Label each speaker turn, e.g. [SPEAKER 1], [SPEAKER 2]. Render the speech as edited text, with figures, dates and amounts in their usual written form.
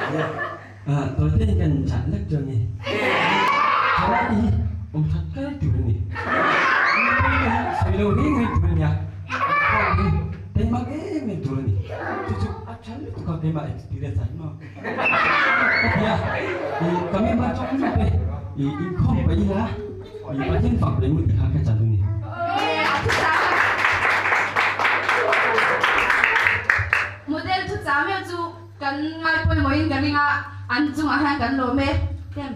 [SPEAKER 1] Tawi te in kan chat lek chu a ni. Thalai te hi awm that kar tur a ni. Mipui te hi sawi lo reng reng tur a nia. Inkhawm hi teimak em em tur a ni. Chu chu a tha lutuk a keimah experience ah hian maw. Ka ti a, ka member zawng zawng te inkhawm paih ila Pathian fak ve ngut ti kha ka chan a ni.
[SPEAKER 2] Model thuchah meuh chu kan ngai pawimawhin ka ring a, an chungah hian kan lawm e. Tem.